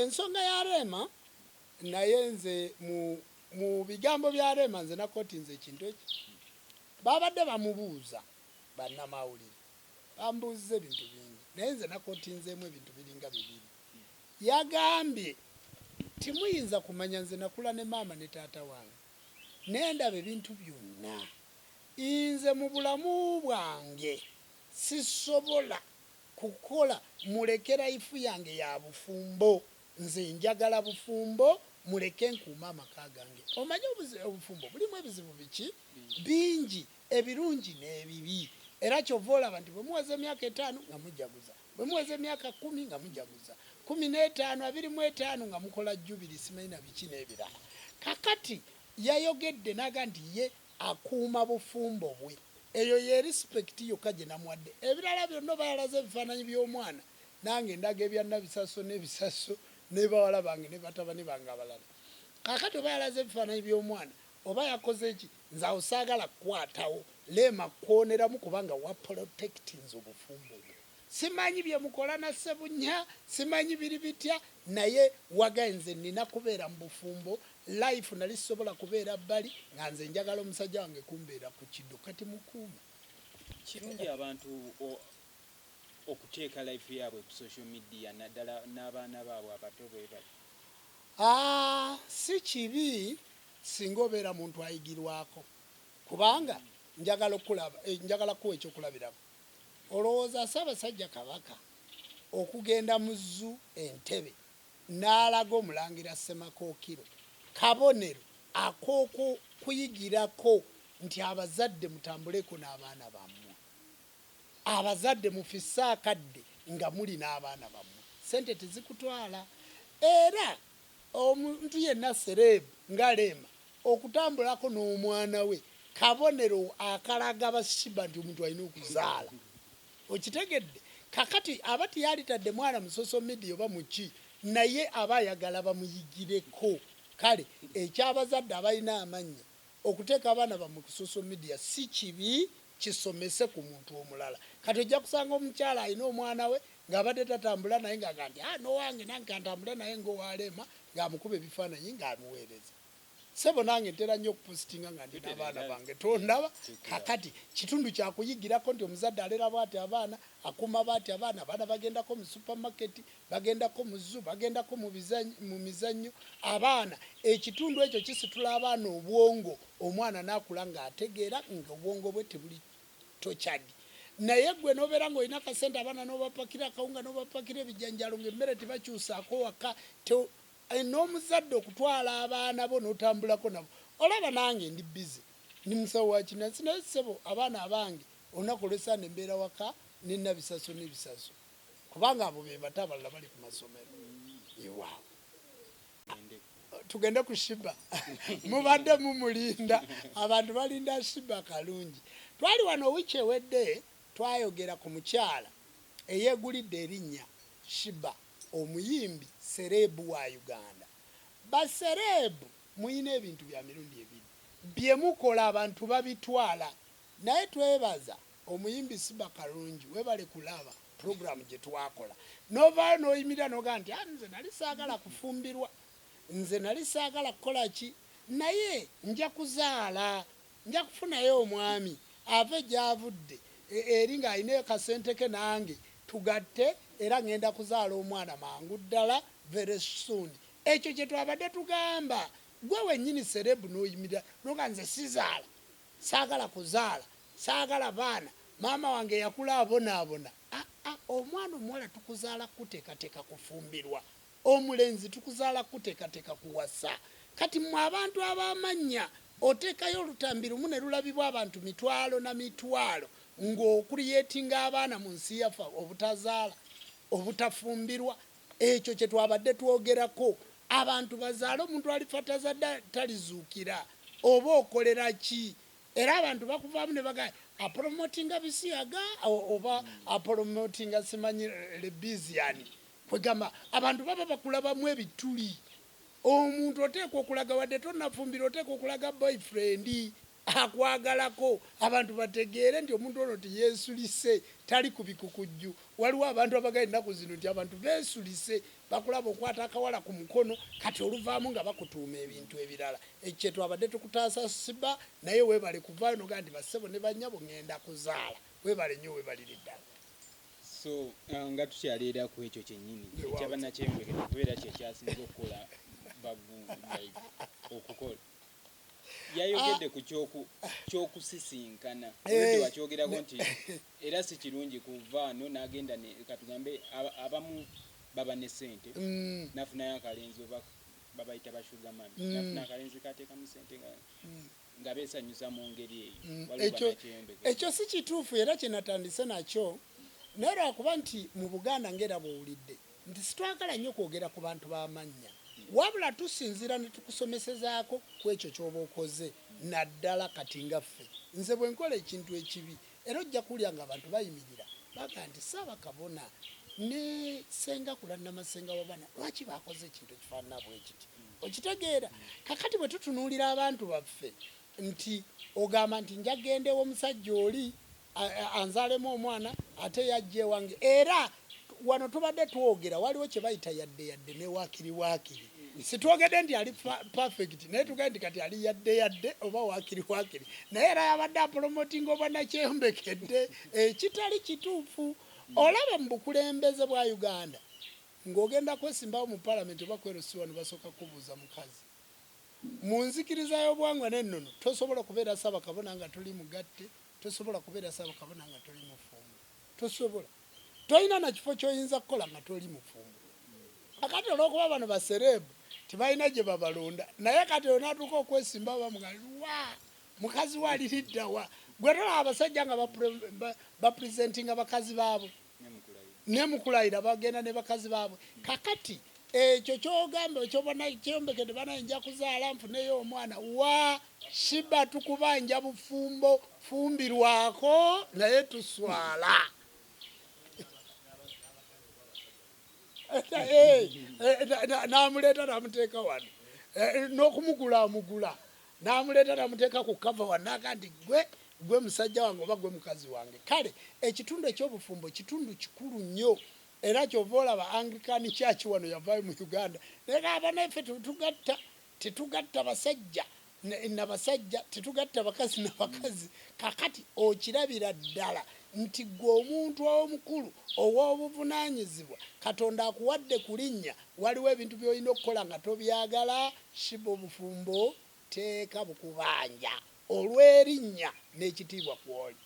Ensonga ya Rema, naye nze mu bigambo bya Rema nze nakotinze ekintu eki babadde bamubuuza. Bannamawulire bambuuziza ebintu bingi, naye nze nakotinzeemu ebintu biringa bibiri. Yagambye, "Timuyinza kumanya, nze nakula ne maama ne taata wange, nendaba ebintu byonna. Nze mu bulamu bwange sisobola kukola, muleke life yange ya bufumbo. Nze njagala bufumbo, muleke nkuuma amaka gange." Omanye obufumbo bulimu ebizibu biki bingi, ebirungi n'ebibi. Era kyova olaba nti bwe muweza emyaka 5 nga mujaguza, bwe muweza emyaka 10 nga mujaguza, 15, 25 nga mukola jubilee, simanyi na biki n'ebirala. Kakati yayogedde naga nti ye akuuma bufumbo bwe. Eyo ye respect yokka gye namuwadde. Ebirala byonna, oba yalaze ebifaananyi by'omwana, nange ndaga ebyannabisaso n'ebisaso ne bawala bange ne batabani bange abalala. Kakati oba yalaze ebifaananyi by'omwana oba yakoze ki, nze awo saagala kukwatawo. Leema kwoneramu, kubanga wa protectinze obufumbo bwe. Simanyi bye mukola na Ssebunya, simanyi biri bitya, naye wagaye nze nina kubeera mu bufumbo. Life nali sisobola kubeera bbali, nga nze njagala omusajja wange kumbeera ku kiddo. Kati mukuuma. Kirungi abantu okuteeka life yaabwe ku social media, naddala n'abaana baabwe abato bwe bati? Ah, si kibi singa obeera muntu ayigirwako, kubanga njagala okulaba, njagala kuwa ekyokulabirako. Olowooza Ssaabasajja Kabaka okugenda mu zoo Entebe n'alaga omulangira Ssemakookiro kabonero ak'okuyigirako nti abazadde mutambuleko n'abaana bammwe, abazadde mufisse akadde nga muli n'abaana bammwe? Sente tezikutwala. Era omuntu yenna celeb nga Leema okutambulako n'omwana we kabonero akalaga basiba nti omuntu alina okuzaala. Okitegedde? Kakati aba tiyalitadde mwana mu social media oba muki, naye aba ayagala bamuyigireko. Kale ekyabazadde abalina amannya okuteeka abaana bammwe ku social media si kibi, kisomese ku muntu omulala. Kati ojja kusanga omukyala alina omwana we ng'abadde tatambula naye, ng'aga nti, "Ah, nowange nange kantambule naye ng'owaleema," ng'amukuba ebifaananyi ng'amuweereza. Sebo, nange ntera nnyo okupositinga nga ndi n'abaana bange, tondaba? Kakati kitundu kyakuyigirako nti omuzadde alera bwati abaana, akuuma bwati abaana. Abaana bagendako mu supermarket, bagendako mu zoo, bagendako mu mizannyo. Abaana, ekitundu ekyo kisitula abaana obwongo, omwana n'akula ng'ategeera, nga obwongo bwe tebuli tortured. Naye gwe nobeera ng'olina akasente, abaana n'obapakira akawunga, n'obapakira ebijanjalo, ng'emmere tebakyusaako waka. N'omuzadde okutwala abaana bo n'otambulako nabo. Olaba nange ndi busy, ndi musawo wa kinansi, naye ssebo, abaana abange olunaku olw'essande embeera waka nennabisaso n'ebisaso, kubanga abo be bato, abalala bali ku masomero. Ewaawo tugende ku Sheebah. Mubadde mumulinda, abantu balinda Sheebah Kalungi. Twali wano wiiki ewedde, twayogera ku mukyala eyeegulidde erinnya Sheebah, omuyimbi celeb wa Uganda. Ba celeb muyina ebintu bya mirundi ebiri bye mukola, abantu babitwala. Naye twebaza omuyimbi Sheebah Kalungi, webale kulaba puroguramu gye twakola, novaayo n'oyimirira nogaa nti, "Ah, nze nali saagala kufumbirwa, nze nali saagala kukola ki, naye nja kuzaala, nja kufunayo omwami ave gy'avudde eri ng'alina akasente ke, nange tugatte, era ŋŋenda kuzaala omwana mangu ddala, very soon." Ekyo kye twabadde tugamba. Gwe wennyini celeb n'oyimirira noga, "Nze sizaala, saagala kuzaala, saagala baana, maama wange yakula abonaabona." Aa, omwana omuwala tukuzaala kuteekateeka kufumbirwa, omulenzi tukuzaala kuteekateeka kuwasa. Kati mmwe abantu ab'amannya oteekayo olutambi lumu ne lulabibwa abantu mitwalo na mitwalo, ng'okuliyetinga abaana mu nsi yaffe obutazaala, obutafumbirwa. Ekyo kye twabadde twogerako. Abantu bazaale. Omuntu alifa tazadde talizuukira. Oba okolera ki? Era abantu bakuvaamu ne bagaa apromotinga bisiyaga oba apromotinga simanyi lesbian. Kwegamba abantu baba bakulabamu ebituli. Omuntu oteekwa okulaga, wadde tonafumbira, oteekwa okulaga boyfriend. Akwagalako abantu bategeere nti omuntu ono tiyeesulise, tali ku bikukujju. Waliwo abantu abagala ennaku zino nti abantu beesulise, bakulaba okwata akawala ku mukono, kati oluvaamu nga bakutuuma ebintu ebirala. Ekyo kye twabadde tukutaasa Siba, naye weebale kuvaayo n'ogamba nti bassebo ne bannyabo ŋŋenda kuzaala. Weebale nnyo, weebalire ddala. So nga tukyali era ku ekyo kyennyini ekya bannakyeyombekedde kubeera kye kyasinze okukola bagu like okukola yayogedde ku kyokusisinkana olwedde wakyogerako nti era si kirungi kuva no n'agenda katugambe abamu baba ne ssente nafunayo akalenzi oba babayita ba sugar mummy nafuna akalenzi kateekamu ssente nga beesanyusa mu ngeri eyo. Ekyo si kituufu era kye natandise nakyo, naye lwakuba nti mu Buganda ng'era bw'owulidde nti sitwagala nnyo kwogera ku bantu b'amannya, wabula tusinziira ne tukusomesezaako ku ekyo ky'oba okoze, naddala kati nga ffe. Nze bwe nkola ekintu ekibi era ojja kuwulira ng'abantu bayimirira bagamba nti Ssaabakabona ne Ssenga Kulannama Ssenga w'abaana lwaki baakoze ekintu ekifaanana bwe kiti? Okitegeera? Kakati bwe tutunuulira abantu baffe nti ogamba nti nja genda ew'omusajja oli anzaalemu omwana ate yajja ewange. Era wano tubadde twogera waliwo kye bayita yadde yadde ne waakiri waakiri. Sitwogedde nti ali perfect, naye tugambye nti kati ali yadde yadde oba waakiri waakiri, naye era yabadde apromotinga obwannakyeyombekedde ekitali kituufu. Olaba mu bukulembeze bwa Uganda ng'ogenda kwesimbawo mu palamenti oba kwerusi wano basooka kubuuza mukazi. Mu nzikiriza y'obuwangwa n'ennono tosobola kubeera Ssaabakabona nga toli mugatte, tosobola kubeera Ssaabakabona nga toli mufumbo, tosobola, tolina na kifo ky'oyinza kukola nga toli mufumbo. Kakati olw'okuba bano basereebu tebalina gye babalonda, naye kati onaatuuka okwesimba bamuga wa mukazi we aliridda wa? Gwe tolaba abasajja nga bapresentinga bakazi baabwe ne mukulayira bagenda ne bakazi baabwe. Kakati ekyo ky'ogamba ekyobona kyeyombekedde banaye nja kuzaala nfuneyo omwana wa Shiba, tukubanja bufumbo fumbirwako naye tuswala. N'amuleeta n'amuteeka wano, n'okumugula amugula n'amuleeta n'amuteeka ku kava wano n'agamba nti gwe musajja wange oba gwe mukazi wange. Kale ekitundu eky'obufumbo kitundu kikulu nnyo, era ky'ova olaba Anglican Church wano yavaayo mu Uganda naye abanaffe tetugatta, tetugatta basajja na basajja, tetugatta bakazi na bakazi. Kakati okirabira ddala nti ggwe omuntu omukulu ow'obuvunaanyizibwa Katonda akuwadde ku linnya, waliwo ebintu by'olina okukola nga tobyagala. Shiba obufumbo teeka bukubanja olw'erinnya n'ekitiibwa kw'oli.